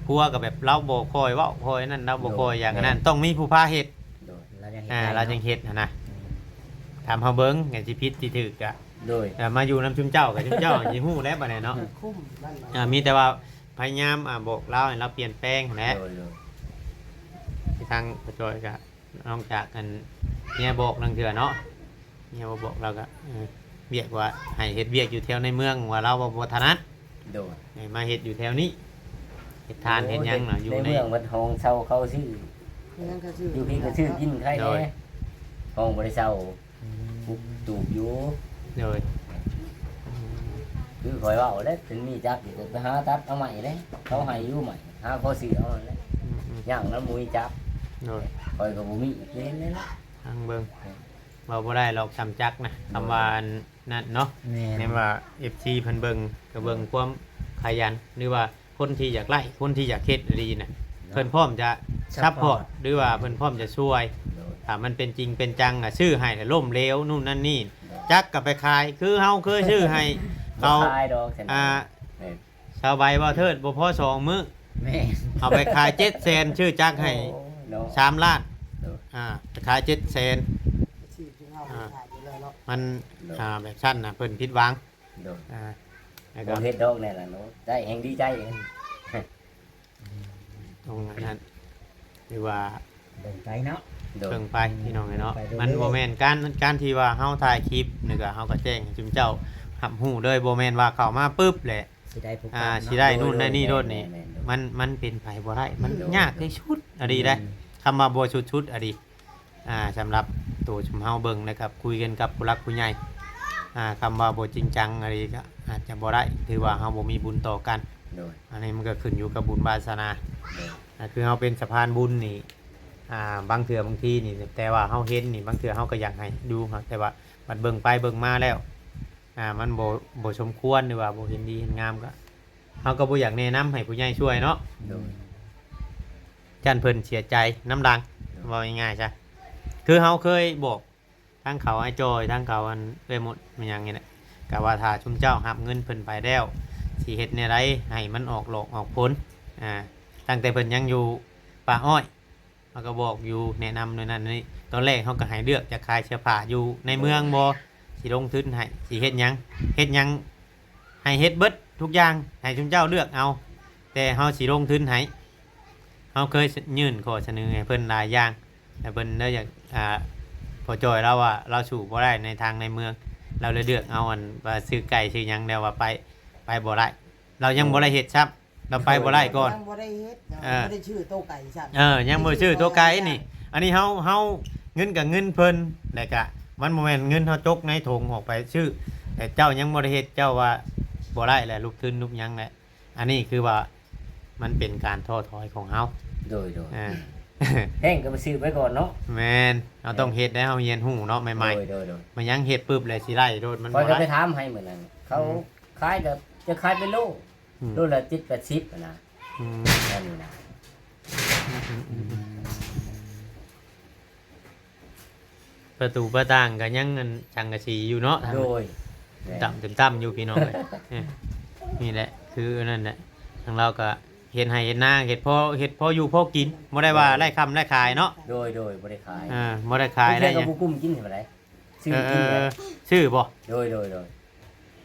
ຄົວກໍແບບ ລາວບໍ່ຄ່ອຍເວົ້າຄ່ອຍນັ້ນ ລາວບໍ່ຄ່ອຍຫຍັງອັນນັ້ນ ໂດຍ ຕ້ອງມີຜູ້ພາເຮັດ ໂດຍ ລາວຍັງເຮັດ ອ່າ ໄດ້ເນາະ ລາວຍັງເຮັດຫັ້ນນະ ອືມ ຖາມເຮົາເບິ່ງ ກໍຊິຜິດຊິຖືກກະ ໂດຍ ເອີ ມາຢູ່ນຳຊຸມເຈົ້າກໍຊຸມເຈົ້າຊິຮູ້ແຫຼະບັດນີ້ເນາະ ເອີ ມີແຕ່ວ່າພະຍາຍາມ ອ່າ ບອກລາວໃຫ້ລາວປ່ຽນແປງຫັ້ນແຫຼະ ໂດຍ ໂດຍ ທີ່ທາງພໍ່ຈ້ອຍກໍນອກຈາກອັນເມຍບອກລາງເທື່ອເນາະ ເມຍບໍ່ບອກລາວກໍ ເອີ ວຽກວ່າໃຫ້ເຮັດວຽກຢູ່ແຖວໃນເມືອງ ວ່າລາວວ່າບໍ່ຖະໜັດ ໂດຍ ໃຫ້ມາເຮັດຢູ່ແຖວນີ້ ເຮັດທານ ໂອ້ ເຮັດຫຍັງນະ ເຮັດ ຢູ່ໃນ ໃນເມືອງເບິດ ຫ້ອງເຊົ່າເຂົາຊື້ ຫຍັງກໍຊື້ ຢູ່ພີ້ກໍຊື້ກິນໄຄແດ່ ໂດຍ ຫ້ອງບໍ່ໄດ້ເຊົ່າ ອືມ ປຸກຕູບຢູ່ ໂດຍ ອືມ ຄືຂ້ອຍເວົ້າແຫຼະ ເພິ່ນມີຈັກຢູ່ກໍໄປຫາຕັດເອົາໄມ້ແຫຼະ ເຂົາໃຫ້ຢູ່ໄມ້ ຫາຂໍຊື້ເອົາຫັ້ນແຫຼະ ອືມໆ ຍ່າງນຳບໍ່ມີຈັກ ໂດຍ ຂ້ອຍກໍບໍ່ມີ ເຫັນແລ້ວ ທາງເບິ່ງ ເວົ້າບໍ່ໄດ້ດອກຊ່ຳຈັກນະ ໂດຍ ຄຳວ່າອັນນັ້ນເນາະ ແມ່ນ ແມ່ນວ່າເອັຟຊີເພິ່ນເບິ່ງ ກໍເບິ່ງຄວາມຂະຫຍັນ ຫຼືວ່າ ຄົນທີ່ຢາກໄດ້ ຄົນທີ່ຢາກເຮັດອີ່ຫຼີນະ ເນາະ ເພິ່ນພ້ອມຈະຊັບພອດ ຊັບພອດ ຫຼືວ່າເພິ່ນພ້ອມຈະຊ່ວຍ ໂດຍ ຖ້າມັນເປັນຈິງເປັນຈັງ ອະ ຊື້ໃຫ້ແລ້ວລົ້ມເຫຼວ ນູ້ນນັ້ນນີ້ ໂດຍ ຈັກກໍໄປຂາຍ ຄືເຮົາເຄີຍຊື້ໃຫ້ເຂົາ ບໍ່ຂາຍດອກ ອ່າ ແມ່ນ ຊາວໃບ ບໍ່ເທີດ ບໍ່ພໍສອງມື້ ແມ່ນ ເອົາໄປຂາຍເຈັດແສນ ຊື້ຈັກໃຫ້ ໂອ້ຍ ເນາະ ສາມລ້ານ ໂດຍ ອ່າ ໄປຂາຍເຈັດແສນ ອາ ຂາຍຢູ່ແລ້ວເນາະ ມັນ ໂດຍ ອ່າ ແບບຊັ້ນນະ ເພິ່ນຜິດຫວັງ ໂດຍ ອ່າ ແລ້ວກໍບໍ່ເຮັດດອກແນ່ລະເນາະ ໄດ້ແຮ່ງດີໃຈ ອືມ ຕອນນັ້ນ ຫຼືວ່າ ເບິ່ງໄປເນາະ ໂດຍ ເບິ່ງໄປ ອືມ ພີ່ນ້ອງເອີຍເນາະ ເບິ່ງໄປເລື້ອຍໆ ມັນບໍ່ແມ່ນການ ການທີ່ວ່າເຮົາຖ່າຍຄລິບ ແລ້ວກໍເຮົາກໍແຈ້ງໃຫ້ຊຸມເຈົ້າຮັບຮູ້ເລີຍ ບໍ່ແມ່ນວ່າເຂົ້າມາປຶບແຫຼະ ຊິໄດ້ຜູ້ ອ່າ ກຳເນາະ ຊິໄດ້ ໂດຍ ນູ້ນໄດ້ນີ້ໂລດນີ້ ໂດຍ ແມ່ນໆ ໂດຍ ມັນ ມັນເປັນໄປບໍ່ໄດ້ ມັນ ໂດຍ ຍາກທີ່ສຸດ ອະ ໂດຍ ດີໄດ໋ ອືມ ຄຳວ່າບໍ່ສຸດໆ ອະ ດີ ອ່າ ສຳລັບໂຕຊຸມເຮົາເບິ່ງ ແລ້ວກໍຄຸຍກັນກັບຜູ້ຫຼັກຜູ້ໃຫຍ່ ອ່າ ຄຳວ່າບໍ່ຈິງຈັງ ອະ ດີ ກໍອາດຈະບໍ່ໄດ້ ຖືວ່າເຮົາບໍ່ມີບຸນຕໍ່ກັນ ໂດຍ ອັນນີ້ມັນກໍຂຶ້ນຢູ່ກັບບຸນວາສະໜາ ໂດຍ ອ່າ ຄືເຮົາເປັນສະພານບຸນນີ້ ອ່າ ບາງເທື່ອບາງທີນີ້ ແຕ່ວ່າເຮົາເຫັນນີ້ ບາງເທື່ອເຮົາກໍຢາກໃຫ້ຢູ່ ແຕ່ວ່າບັດເບິ່ງໄປເບິ່ງມາແລ້ວ ອ່າ ມັນບໍ່ ບໍ່ສົມຄວນ ຫຼືວ່າບໍ່ເຫັນດີເຫັນງາມ ກໍ ເຮົາກໍບໍ່ຢາກແນະນຳໃຫ້ຜູ້ໃຫຍ່ຊ່ວຍເນາະ ໂດຍ ຢ້ານເພິ່ນເສຍໃຈນຳຫຼັງ ໂດຍ ເວົ້າງ່າຍໆຊະ ຄືເຮົາເຄີຍບອກ ທັງເຂົາອ້າຍຈ່ອຍ ທັງເຂົາອັນເອື້ອຍມົດ ແມ່ນຫຍັງນີ້ແຫຼະ ກະວ່າຖ້າຊຸມເຈົ້າຮັບເງິນເພິ່ນໄປແລ້ວ ຊິເຮັດແນວໃດໃຫ້ມັນອອກດອກອອກຜົນ ອ່າ ຕັ້ງແຕ່ເພິ່ນຍັງຢູ່ປ່າອ້ອຍ ເຮົາກໍບອກຢູ່ ແນະນຳໂນ່ນນັ້ນໂນ່ນນີ້ ຕອນແລກເຮົາກໍໃຫ້ເລືອກ ຈະຂາຍເສື້ອຜ້າຢູ່ໃນເມືອງບໍ່ ຊິລົງທຶນໃຫ້ ຊິເຮັດຫຍັງ ເຮັດຫຍັງ ໃຫ້ເຮັດເບິດທຸກຢ່າງ ໃຫ້ຊຸມເຈົ້າເລືອກເອົາ ແຕ່ເຮົາຊິລົງທຶນໃຫ້ ເຮົາເຄີຍ ສ- ຍື່ນຂໍ້ສະເໜີໃຫ້ເພິ່ນຫຼາຍຢ່າງ ແຕ່ເພິ່ນເລີຍຢາກ ອ່າ ພໍ່ຈ່ອຍລາວວ່າລາວສູ້ບໍ່ໄດ້ໃນທາງໃນເມືອງ ລາວເລີຍເລືອກເອົາອັນວ່າຊື້ໄກ່ຊື້ຫຍັງ ແລ້ວວ່າໄປ ໄປບໍ່ໄດ້ ລາວຍັງບໍ່ໄດ້ເຮັດຊ້ຳ ລາວໄປບໍ່ໄດ້ກ່ອນ ຍັງບໍ່ໄດ້ເຮັດ ເອີ ຍັງບໍ່ໄດ້ຊື້ໂຕໄກ່ຊ້ຳ ເອີ ຍັງບໍ່ໄດ້ຊື້ໂຕໄກ່ນີ້ ອັນນີ້ເຮົາ ເຮົາ ເງິນກໍເງິນເພິ່ນ ແລ້ວກະມັນບໍ່ແມ່ນເງິນເຮົາຈົກໃນຖົງອອກໄປຊື້ ແຕ່ເຈົ້າຍັງບໍ່ໄດ້ເຮັດ ເຈົ້າວ່າບໍ່ໄດ້ແຫຼະ ລູກທຶນລູກຫຍັງແຫຼະ ອັນນີ້ຄືວ່າມັນເປັນການທໍ້ຖອຍຂອງເຮົາ ໂດຍ ໂດຍ ອ່າ ແພງກໍໄປຊື້ໄປກ່ອນເນາະ. ແມ່ນ ເຮົາຕ້ອງເຮັດໄດ້ ເຮົາຮຽນຮູ້ເນາະໃໝ່ໆ. ໂດຍ ໂດຍ ໂດຍ. ມັນຍັງເຮັດປຶບແລ້ວຊິໄດ້ໂລດ ມັນບໍ່ໄດ້. ຂ້ອຍກໍໄປຖາມໃຫ້ມື້ນັ້ນ ເຂົາ ອືມ ຂາຍກໍຈະຂາຍເປັນໂລ ອືມ ໂລລະເຈັດແປດສິບຫັ້ນນະ. ອືມ ອັນນີ້ນະ. ອືມໆໆໆ. ປະຕູປະຕ່າງກໍຍັງອັນສັງກະສີຢູ່ເນາະ. ໂດຍ. ຕ່ຳໆຢູ່ພີ່ນ້ອງເອີຍ. ເອີ ນີ້ແຫຼະ ຄືອັນນັ້ນແຫຼະ ທາງລາວກໍເຮັດໄຮ່ເຮັດນາ ເຮັດພໍ ເຮັດພໍຢູ່ພໍກິນ ບໍ່ໄດ້ວ່າ ໂດຍ ໄດ້ຄ້ຳໄດ້ຂາຍເນາະ. ໂດຍ ໂດຍ ບໍ່ໄດ້ຂາຍ. ອ່າ ບໍ່ໄດ້ຂາຍໄດ້ຫຍັງ ບໍ່ກຸ້ມກິນເທົ່າໃດ. ຊື້ກິນ ເອີ ເລີຍ ຊື້ບໍ່? ໂດຍ ໂດຍ ໂດຍ.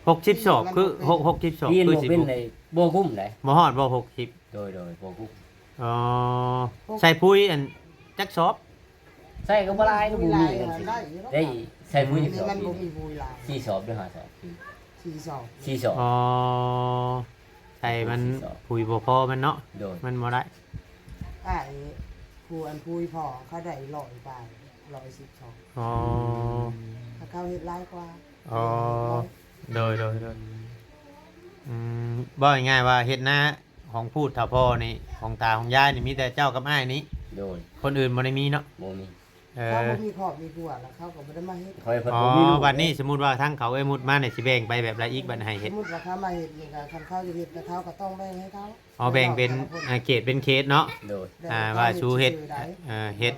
ຫົກສິບສອບ ຄື ຫົກ ຫົກສິບສອບ ຄືຊິບໍ່ ບໍ່ກຸ້ມໃດ. ບໍ່ຮອດບໍ່ ຫົກສິບ? ໂດຍ ໂດຍ ບໍ່ກຸ້ມ. ອໍ ໃສ່ປຸ໋ຍອັນຈັກສອບ? ໃສ່ກໍບໍ່ຫຼາຍ ບໍ່ມີເງິນຊື້. ໄດ້ໃສ່ປຸ໋ຍຈັກສອບ? ມັນບໍ່ມີປຸ໋ຍຫຼາຍ ສີ່ສອບຫຼືຫ້າສອບ? ສີ່ສອບ ສີ່ສອບ. ອໍ ໃສ່ມັນປຸ໋ຍບໍ່ພໍມັນເນາະ. ໂດຍ. ມັນບໍ່ໄດ້ ອ້າຍຜູ້ອັນປຸ໋ຍພໍ່ເຂົາໄດ້ຮ້ອຍປາຍ ຮ້ອຍສິບສອງ. ອໍ ຖ້າເຂົາເຮັດຫຼາຍກວ່າ. ອໍ ໂດຍ ໂດຍ ໂດຍ. ອືມ ເວົ້າງ່າຍໆວ່າເຮັດນາ ຂອງພູດເຖົ້າພໍ່ນີ້ ຂອງຕາຂອງຍາຍນີ້ ມີແຕ່ເຈົ້າກັບອ້າຍນີ້. ໂດຍ. ຄົນອື່ນບໍ່ໄດ້ມີເນາະ? ບໍ່ມີ. ເອີ ເຂົາບໍ່ມີຄອບມີຄົວ ແລ້ວເຂົາກໍບໍ່ໄດ້ມາເຮັດ. ຂ້ອຍເພິ່ນບໍ່ມີລູກ. ອໍ ບັດນີ້ສົມມຸດວ່າທາງເຂົາເອື້ອຍມຸດມານີ້ ຊິແບ່ງໄປແບບໃດອີກ ບັດໃຫ້ເຮັດ? ສົມມຸດວ່າເຂົາມາເຮັດນີ້ ກໍຄັນເຂົາຈະເຮັດ ແຕ່ເຂົາກໍຕ້ອງແບ່ງໃຫ້ເຂົາ. ອໍ ແບ່ງເປັນ ເອີ ເຂດເປັນເຂດເນາະ. ໂດຍ. ອ່າ ວ່າສູ່ເຮັດ ເອີ ເຮັດ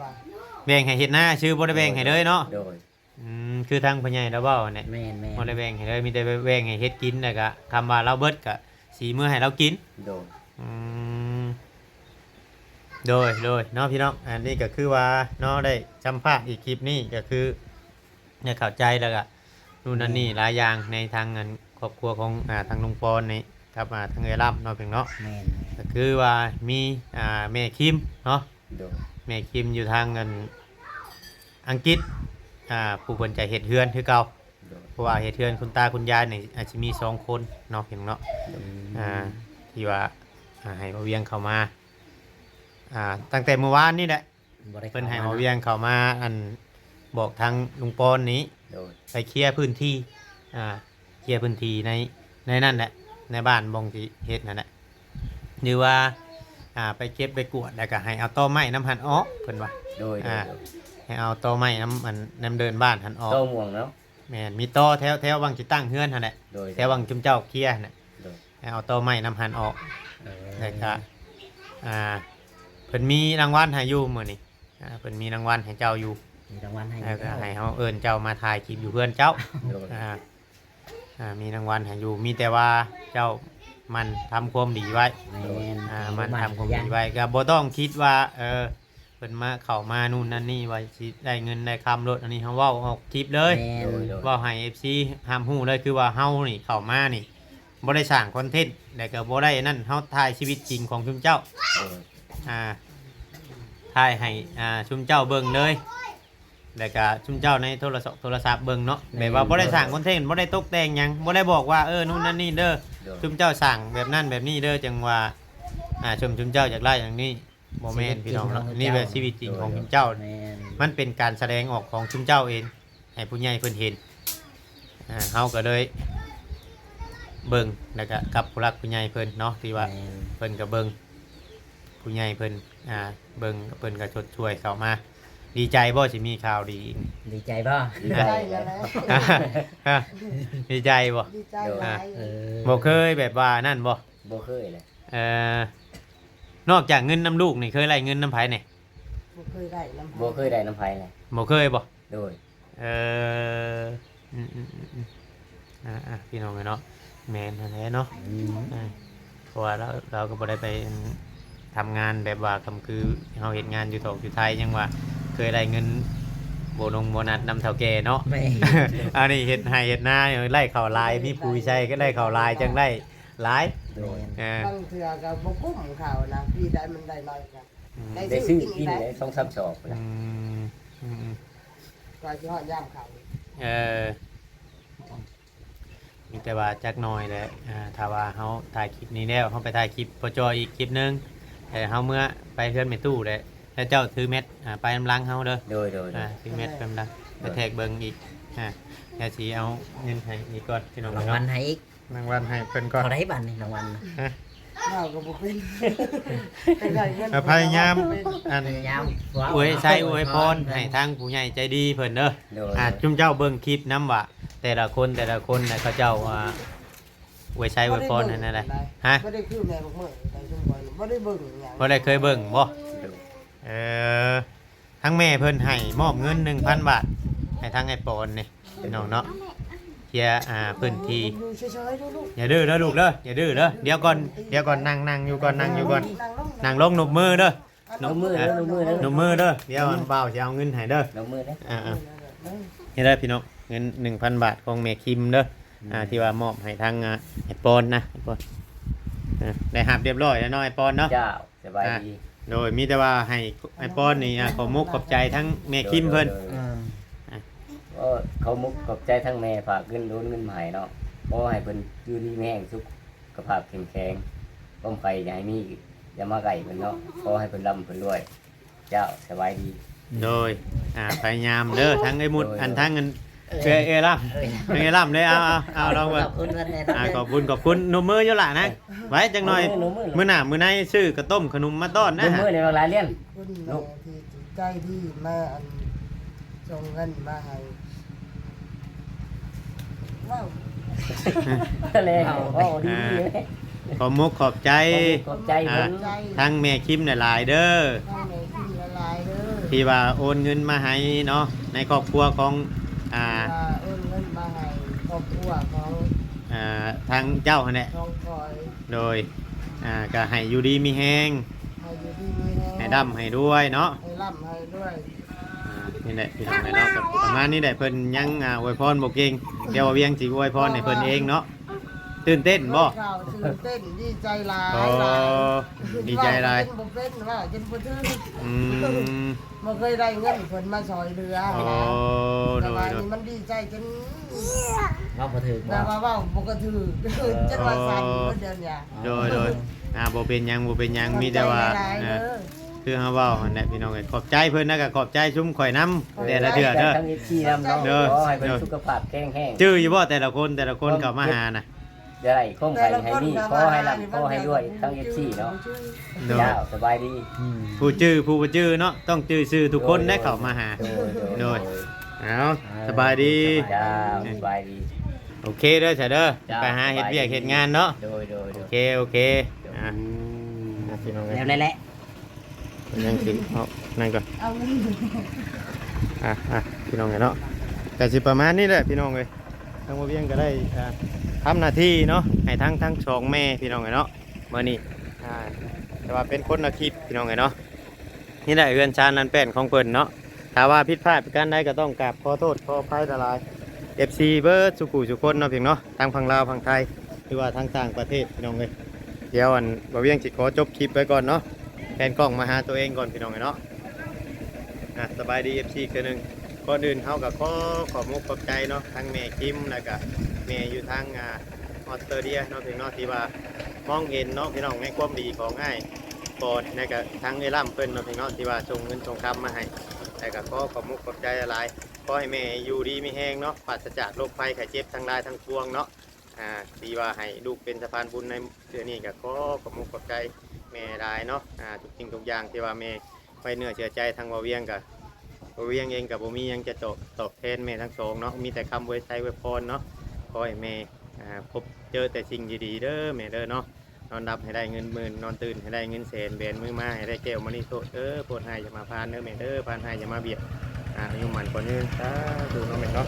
ແບ່ງໃຫ້ເຮັດນາຊື່ ບໍ່ໄດ້ແບ່ງໃຫ້ເລີຍເນາະ. ໂດຍ. ອືມ ຄືທາງພໍ່ໃຫຍ່ລາວເວົ້າຫັ້ນແຫຼະ. ແມ່ນໆ. ບໍ່ໄດ້ແບ່ງໃຫ້ເລີຍ ມີແຕ່ແບ່ງໃຫ້ເຮັດກິນ ແລ້ວກະຄຳວ່າລາວເບິດກະຊິເມືອໃຫ້ລາວກິນ. ໂດຍ. ອືມ ໂດຍ ໂດຍເນາະພີ່ນ້ອງ. ອັນນີ້ກໍຄືວ່າເນາະ ໄດ້ສຳພາດອີກຄລິບນີ້ ກໍຄືໄດ້ເຂົ້າໃຈ ແລ້ວກະ ໂນ່ນນັ້ນນີ້ ອືມ ຫຼາຍຢ່າງໃນທາງອັນຄອບຄົວຂອງ ອ່າ ທາງລຸງປອນນີ້ກັບ ອ່າ ທາງເອື້ອຍລຳເນາະ ເພິ່ນເນາະ. ແມ່ນໆ. ກໍຄືວ່າມີ ອ່າ ແມ່ຄິມເນາະ. ໂດຍ. ແມ່ຄິມຢູ່ທາງອັນອັງກິດ ອ່າ ຜູ້ເພິ່ນຈະເຮັດເຮືອນຄືເກົ່າ. ໂດຍ. ເພາະວ່າເຮັດເຮືອນຄຸນຕາຄຸນຍາຍນີ້ອາດຊິມີສອງຄົນເນາະ ເພິ່ນເນາະ. ໂດຍ. ອ່າ ທີ່ວ່າ ອ່າ ໃຫ້ບ່າວວຽງເຂົ້າມາ ອ່າ ຕັ້ງແຕ່ມື້ວານນີ້ແຫຼະ. ບໍ່ໄດ້ ເພິ່ນໃຫ້ບ່າວວຽງເຂົ້າມາ ອັນ ບອກທາງລຸງປອນນີ້ ໂດຍ ໄປເຄຍພື້ນທີ່ ອ່າ ເຄຍພື້ນທີ່ໃນ ໃນນັ້ນແຫຼະ ໃນບ້ານບ່ອນທີ່ເຮັດນັ້ນແຫຼະ ຫຼືວ່າ ອ່າ ໄປເກັບໄປກວດ ແລ້ວກໍໃຫ້ເອົາຕໍໄມ້ນຳຫັ້ນອອກ ເພິ່ນວ່າ. ໂດຍ ອ່າ ໂດຍ ໂດຍ. ໃຫ້ເອົາຕໍໄມ້ນຳ ອັນ ນຳເດີ່ນບ້ານຫັ້ນອອກ ຕໍມ່ວງເນາະ. ແມ່ນ ມີຕໍແຖວ ແຖວບ່ອນຊິຕັ້ງເຮືອນຫັ້ນແຫຼະ. ໂດຍ ແຖວບ່ອນຊຸມເຈົ້າເຄຍຫັ້ນແຫຼະ. ໂດຍ. ໃຫ້ເອົາຕໍໄມ້ນຳຫັ້ນອອກ. ເອີ ແລ້ວກະ ອ່າ ເພິ່ນມີລາງວັນໃຫ້ຢູ່ມື້ນີ້. ອ່າ ເພິ່ນມີລາງວັນໃຫ້ເຈົ້າຢູ່. ມີລາງວັນໃຫ້ຢູ່ ແລ້ວກະໃຫ້ເຮົາເອີ້ນເຈົ້າມາຖ່າຍຄລິບຢູ່ເຮືອນເຈົ້າ. ໂດຍ. ອ່າ ອ່າ ມີລາງວັນໃຫ້ຢູ່ ມີແຕ່ວ່າເຈົ້າໝັ່ນທຳຄວາມດີໄວ້. ແມ່ນ. ອ່າ ໝັ່ນທຳຄວາມດີໄວ້ ກໍບໍ່ຕ້ອງຄິດວ່າ ເອີ ເພິ່ນມາ ເຂົ້າມານູ່ນນັ້ນນີ້ ວ່າຊິໄດ້ເງິນໄດ້ຄຳໂລດ. ອັນນີ້ເຮົາເວົ້າອອກຄລິບເລີຍ. ແມ່ນ. ໂດຍ ໂດຍ. ເວົ້າໃຫ້ເອັຟຊີຮັບຮູ້ເລີຍ ຄືວ່າເຮົານີ້ເຂົ້າມານີ້ ບໍ່ໄດ້ສ້າງຄອນເທັນ ແລ້ວກໍບໍ່ໄດ້ອັນນັ້ນ ເຮົາຖ່າຍຊີວິດຈິງຂອງຊຸມເຈົ້າ. ໂດຍ. ອ່າ ຖ່າຍໃຫ້ ອ່າ ຊຸມເຈົ້າເບິ່ງເລີຍ ແລ້ວກໍຊຸມເຈົ້າໃນໂທລະສັບ ໂທລະສັບເບິ່ງເນາະ. ແມ່ນ. ແບບວ່າບໍ່ໄດ້ສ້າງຄອນເທັນ ບໍ່ໄດ້ຕົກແຕ່ງຫຍັງ ບໍ່ໄດ້ບອກວ່າ ເອີ ນູ່ນນັ້ນນີ້ເດີ. ໂດຍ. ຊຸມເຈົ້າສ້າງແບບນັ້ນແບບນີ້ເດີ ຈັ່ງວ່າ ອ່າ ຊຸມ ຊຸມເຈົ້າຢາກໄດ້ຢ່າງນີ້ ບໍ່ແມ່ນ ຊີວິດຈິງຂອງເຮົາ ພີ່ນ້ອງເນາະ. ນີ້ແຫຼະຊີວິດຈິງຂອງຊຸມເຈົ້າ. ແມ່ນ. ມັນເປັນການສະແດງອອກຂອງຊຸມເຈົ້າເອງ ໃຫ້ຜູ້ໃຫຍ່ເພິ່ນເຫັນ. ອ່າ ເຮົາກໍເລີຍເບິ່ງ ແລ້ວກໍກັບຜູ້ຫຼັກຜູ້ໃຫຍ່ເພິ່ນເນາະ ທີ່ວ່າ ແມ່ນ ເພິ່ນກໍເບິ່ງ ຜູ້ໃຫຍ່ເພິ່ນ ອ່າ ເບິ່ງ ເພິ່ນກໍຊົດຊ່ວຍເຂົ້າມາ. ດີໃຈບໍ່ ຊິມີຂ່າວດີ? ດີໃຈບໍ່? ດີໃຈແລ້ວ. ດີໃຈບໍ່? ດີໃຈຫຼາຍ. ເອີ ບໍ່ເຄີຍແບບວ່ານັ້ນບໍ່? ບໍ່ເຄີຍເລີຍ. ເອີ ນອກຈາກເງິນນຳລູກນີ້ ເຄີຍໄລ່ເງິນນຳໃຜແດ່? ບໍ່ເຄີຍໄດ້ນຳໃຜ. ບໍ່ເຄີຍໄດ້ນຳໃຜເລີຍ. ບໍ່ເຄີຍບໍ່? ໂດຍ. ເອີ ອືມໆໆໆ ອ່າໆ ພີ່ນ້ອງເອີຍເນາະ ແມ່ນຫັ້ນແຫຼະເນາະ. ອືມ ອ່າ ເພາະວ່າລາວ ລາວກໍບໍ່ໄດ້ໄປ ອັນ ທຳງານແບບວ່າກຳຄືເຮົາເຮັດງານຢູ່ຖອກຢູ່ໄທ ຍັງວ່າເຄີຍໄດ້ເງິນໂບນົງໂບນັດນຳເຖົ້າແກ່ເນາະ. ແມ່ນ. ອັນນີ້ເຮັດໄຮ່ເຮັດນາ ໄລ່ເຂົ້າຫຼາຍ ມີປຸ໋ຍໃສ່ກໍໄດ້ເຂົ້າຫຼາຍ ຈັ່ງໄດ້ຫຼາຍ. ໂດຍ. ເອີ ບາງເທື່ອກໍບໍ່ກຸ້ມເຂົ້ານະ ປີໃດມັນໄດ້ໜ້ອຍກໍ ອືມ ໄດ້ຊື້ກິນໄດ້ສອງສາມສອບພຸ້ນລະ. ອືມ ອືມໆ ກວ່າຊິຮອດຍາມເຂົ້າ. ເອີ ມີແຕ່ວ່າຈັກໜ້ອຍແຫຼະ ອ່າ ຖ້າວ່າເຮົາຖ່າຍຄລິບນີ້ແລ້ວ ເຮົາໄປຖ່າຍຄລິບພໍ່ຈ່ອຍອີກຄລິບໜຶ່ງ ແລ້ວເຮົາເມືອໄປເຮືອນແມ່ຕູ້ແຫຼະ ແລ້ວເຈົ້າຖືແມັດ ອ່າ ໄປນຳຫຼັງເຮົາເດີ. ໂດຍໆໆ. ອ່າ ຖືແມັດໄປນຳຫຼັງ ໄປແທກເບິ່ງອີກ. ອ່າ ແລ້ວຊິເອົາເງິນໃຫ້ອີກກ່ອນ ພີ່ນ້ອງເນາະ. ລາງວັນໃຫ້ອີກ. ລາງວັນໃຫ້ເພິ່ນກ່ອນ. ເທົ່າໃດບາດນີ້ລາງວັນນະ? ຮະ? ເວົ້າກໍບໍ່ເປັນ ຢາກໄດ້ເງິນ ກໍພະຍາຍາມ ອັນ ພະຍາຍາມ ອວຍໄຊອວຍພອນໃຫ້ທາງຜູ້ໃຫຍ່ໃຈດີເພິ່ນເດີ ໂດຍ ອ່າ ຈຸມເຈົ້າເບິ່ງຄລິບນຳວ່າ ແຕ່ລະຄົນ ແຕ່ລະຄົນນະ ເຂົາເຈົ້າ ອ່າ ອວຍໄຊອວຍພອນໃຫ້ແນວໃດ ຮະ ບໍ່ໄດ້ຄືແມ່ບັກເມີ້ຍ ໄປຊຸມຂ້ອຍບໍ່ໄດ້ເບິ່ງຫຍັງ ບໍ່ໄດ້ເຄີຍເບິ່ງບໍ່? ໂດຍ ເອີ ທາງແມ່ເພິ່ນໃຫ້ມອບເງິນໜຶ່ງພັນບາດ ໃຫ້ທາງອ້າຍປອນນີ້ ພີ່ນ້ອງເນາະ ເຄຍ ອ່າ ພື້ນທີ່ ຢູ່ເສີຍໆເດີລູກ ຢ່າດື້ເດີລູກເດີ ຢ່າດື້ເດີ ດຽວກ່ອນ ດຽວກ່ອນ ນັ່ງ ນັ່ງຢູ່ກ່ອນ ນັ່ງຢູ່ກ່ອນ ນັ່ງລົງ ນັ່ງລົງ ນົບມືເດີ ນົບມືເດີ ນົບມືເດີ ນົບມືເດີ ດຽວອັນບ່າວຊິເອົາເງິນໃຫ້ເດີ ນົບມືເດີ ອ່າໆ ນີ້ເດີພີ່ນ້ອງ ເງິນໜຶ່ງພັນບາດຂອງແມ່ຄິມເດີ ອ່າ ທີ່ວ່າມອບໃຫ້ທາງ ອ່າ ອ້າຍປອນນະ ອ້າຍປອນ ອ່າ ໄດ້ຮັບຮຽບຮ້ອຍແລ້ວເນາະ ອ້າຍປອນເນາະ ເຈົ້າ ສະບາຍດີ ອ່າ ໂດຍ ມີແຕ່ວ່າໃຫ້ອ້າຍປອນນີ້ ອ່າ ຂໍມຸກຂອບໃຈທາງແມ່ຄິມເພິ່ນ ໂດຍ ໂດຍ ອ່າ ກໍຂໍມຸກຂອບໃຈທາງແມ່ ຝາກເງິນໂອນເງິນມາໃຫ້ເນາະ ຂໍໃຫ້ເພິ່ນຢູ່ດີມີແຮງ ສຸຂະພາບເຂັ້ມແຂງ ຄວາມໄຂ້ຢ່າໃຫ້ມີ ຢ່າມາໃກ້ເພິ່ນເນາະ ຂໍໃຫ້ເພິ່ນລ່ຳເພິ່ນລວຍ ເຈົ້າ ສະບາຍດີ ໂດຍ ອ່າ ພະຍາຍາມເດີ ທັງເອື້ອຍມຸດ ໂດຍ ອັນ ທັງອັນ ເອື້ອຍ ເອື້ອຍລຳ ເອື້ອຍລຳເດີ ເອົາ ເອົາ ເອົາ ລອງເບິ່ງ ຂອບຄຸນເພິ່ນແດ່ເນາະ ອ່າ ຂອບຄຸນ ຂອບຄຸນ ນົບມືຢູ່ຫຼ້ານະ ໄວ້ຈັກໜ່ອຍ ນົບມື ມື້ໜ້າ ມື້ໃນຊື້ກະຕົ້ມຂະໜົມມາຕ້ອນນະ ນົບມືໃນໂຮງລານຮຽນ ລູກ ທີ່ໃຈດີມາ ອັນ ສົ່ງເງິນມາໃຫ້ ເວົ້າ ແລ້ວເວົ້າດີ ອ່າ ຂອບມຸກຂອບໃຈ ຂອບໃຈ ອ່າ ເພິ່ນ ທາງແມ່ຄິມຫຼາຍໆເດີ ທາງແມ່ຄິມຫຼາຍໆເດີ ທີ່ວ່າໂອນເງິນມາໃຫ້ເນາະ ໃນຄອບຄົວຂອງ ອ່າ ທີ່ວ່າໂອນເງິນມາໃຫ້ຄອບຄົວຂອງ ອ່າ ທາງເຈົ້າຫັ້ນແຫຼະ ຂອງຂ້ອຍ ໂດຍ ອ່າ ກໍໃຫ້ຢູ່ດີມີແຮງ ໃຫ້ຢູ່ດີມີແຮງ ໃຫ້ລ່ຳໃຫ້ລວຍເນາະ ໃຫ້ລ່ຳໃຫ້ລວຍ ອ່າ ນີ້ແຫຼະພີ່ນ້ອງເນາະ ກໍປະມານນີ້ແຫຼະ ເພິ່ນຍັງ ອ່າ ອວຍພອນບໍ່ເກັ່ງ ດຽວວ່າວຽງຊິອວຍພອນໃຫ້ເພິ່ນເອງເນາະ ຕື່ນເຕັ້ນບໍ່? ເຂົ້າຕື່ນເຕັ້ນ ດີໃຈຫຼາຍ ໂອ້ ຫຼາຍ ດີໃຈຫຼາຍ ເວົ້າຈົນບໍ່ເປັນ ເວົ້າຈົນບໍ່ຖືກ ອືມ ບໍ່ເຄີຍໄດ້ເງິນເພິ່ນມາຊ່ອຍເຫຼືອ ໂອ້ ແຕ່ວ່າ ໂດຍ ນີ້ມັນດີໃຈຈົນ ເວົ້າບໍ່ຖືກ ແບບວ່າເວົ້າບໍ່ກະຖືກ ເອີ ຈົນວ່າສັ່ນເບິດດຽວນີ້ ໂດຍ ໂດຍ ອ່າ ບໍ່ເປັນຫຍັງ ບໍ່ເປັນຫຍັງ ມີແຕ່ວ່າ ເອີ ຄືເຮົາເວົ້າຫັ້ນແຫຼະພີ່ນ້ອງເອີຍ ຂອບໃຈເພິ່ນ ແລ້ວກໍຂອບໃຈຊຸມຂ້ອຍນຳ ແຕ່ລະເທື່ອເດີ ຂອບໃຈທັງເອັຟຊີນຳເນາະ ໂດຍ ຂໍໃຫ້ເພິ່ນ ໂດຍ ສຸຂະພາບແຂງແຮງ ຈື່ຢູ່ບໍ່ແຕ່ລະຄົນ ແຕ່ລະຄົນເຂົ້າມາຫານະ ຢ່າໄດ້ຄວາມໄຂ້ໃຫ້ມີ ຂໍໃຫ້ລ່ຳ ຂໍໃຫ້ລວຍ ທັງເອັຟຊີເນາະ ໂດຍ ເຈົ້າ ສະບາຍດີ ອືມ ຜູ້ຈື່ ຜູ້ບໍ່ຈື່ເນາະ ຕ້ອງຈື່ຊື່ທຸກຄົນໄດ້ເຂົ້າມາຫາ ໂດຍ ໂດຍ ໂດຍ ເອົາ ອ່າ ສະບາຍດີ ເຈົ້າ ສະບາຍດີ ໂອເຄເດີຊະເດີ ເຈົ້າ ໄປຫາເຮັດວຽກເຮັດງານເນາະ ໂດຍ ໂດຍ ໂອເຄ ໂອເຄ ອ່າ ອືມ ພີ່ນ້ອງເອີຍ ແນວນັ້ນແຫຼະ ຍັງຊິເອົານັ້ນກ່ອນ ເອົາເງິນ ອ່ະ ອ່ະ ພີ່ນ້ອງເອີຍເນາະ ກະຊິປະມານນີ້ແຫຼະພີ່ນ້ອງເອີຍ ທາງບ່າວວຽງກໍໄດ້ ອ່າ ທຳໜ້າທີ່ເນາະ ໃຫ້ທັງ ທັງສອງແມ່ພີ່ນ້ອງເອີຍເນາະ ມື້ນີ້ ອ່າ ແຕ່ວ່າເປັນຄົນລະຄລິບພີ່ນ້ອງເອີຍເນາະ ນີ້ແຫຼະເຮືອນຊານອັນແປ້ນຂອງເພິ່ນເນາະ ຖ້າວ່າຜິດພາດປະການໃດກໍຕ້ອງກາບຂໍໂທດຂໍອະໄພຫຼາຍໆ ເອັຟຊີເບິດສູ່ຜູ້ສູ່ຄົນເນາະ ພີ່ນ້ອງເນາະ ທັງຝັ່ງລາວຝັ່ງໄທ ຫຼືວ່າທາງຕ່າງປະເທດພີ່ນ້ອງເອີຍ ດຽວອັນບ່າວວຽງຊິຂໍຈົບຄລິບໄວ້ກ່ອນເນາະ ແພນກ້ອງມາຫາຕົວເອງກ່ອນພີ່ນ້ອງເອີຍເນາະ ອ່ະ ສະບາຍດີເອັຟຊີເທື່ອໜຶ່ງ ກ່ອນອື່ນເຮົາກໍຂໍຂອບມຸກຂອບໃຈເນາະ ທັງແມ່ຄິມ ແລ້ວກໍແມ່ຢູ່ທາງ ອ່າ ອອສເຕຣເລຍເນາະ ພີ່ນ້ອງເນາະ ທີ່ວ່າມອງເຫັນເນາະ ພີ່ນ້ອງ ໃນຄວາມດີຂອງອ້າຍປອນ ແລ້ວກໍທັງເອື້ອຍລ້ຳເພິ່ນເນາະ ພີ່ນ້ອງເນາະ ທີ່ວ່າສົ່ງເງິນສົ່ງຄຳມາໃຫ້ ແລ້ວກໍຂໍຂອບມຸກຂອບໃຈຫຼາຍໆ ຂໍໃຫ້ແມ່ຢູ່ດີມີແຮງເນາະ ປາສະຈາກໂລກໄພໄຂ້ເຈັບທັງຫຼາຍທັງປວງເນາະ ອ່າ ທີ່ວ່າໃຫ້ລູກເປັນສະພານບຸນໃນເທື່ອນີ້ ກໍຂໍຂອບມຸກຂອບໃຈແມ່ຫຼາຍເນາະ ອ່າ ທຸກສິ່ງທຸກຢ່າງທີ່ວ່າແມ່ໄວ້ເນື້ອເຊື່ອໃຈທາງບ່າວວຽງ ກໍບ່າວວຽງເອງກໍບໍ່ມີຫຍັງຈະຕອບ ຕອບແທນແມ່ທັງສອງເນາະ ມີແຕ່ຄຳອວຍໄຊອວຍພອນເນາະ ຂໍໃຫ້ແມ່ ອ່າ ພົບເຈີແຕ່ສິ່ງດີໆເດີແມ່ເດີເນາະ ນອນຫຼັບໃຫ້ໄດ້ເງິນໝື່ນ ນອນຕື່ນໃຫ້ໄດ້ເງິນແສນ ແບນມືມາໃຫ້ໄດ້ແກ້ວມະນີໂຊດເດີ ໂພດຮ້າຍຢ່າມາຜ່ານເດີແມ່ເດີ ຜ່ານຮ້າຍຢ່າມາບຽດ ອາຍຸໝັ້ນຂວັນຍືນ ສາທຸເນາະແມ່ເນາະ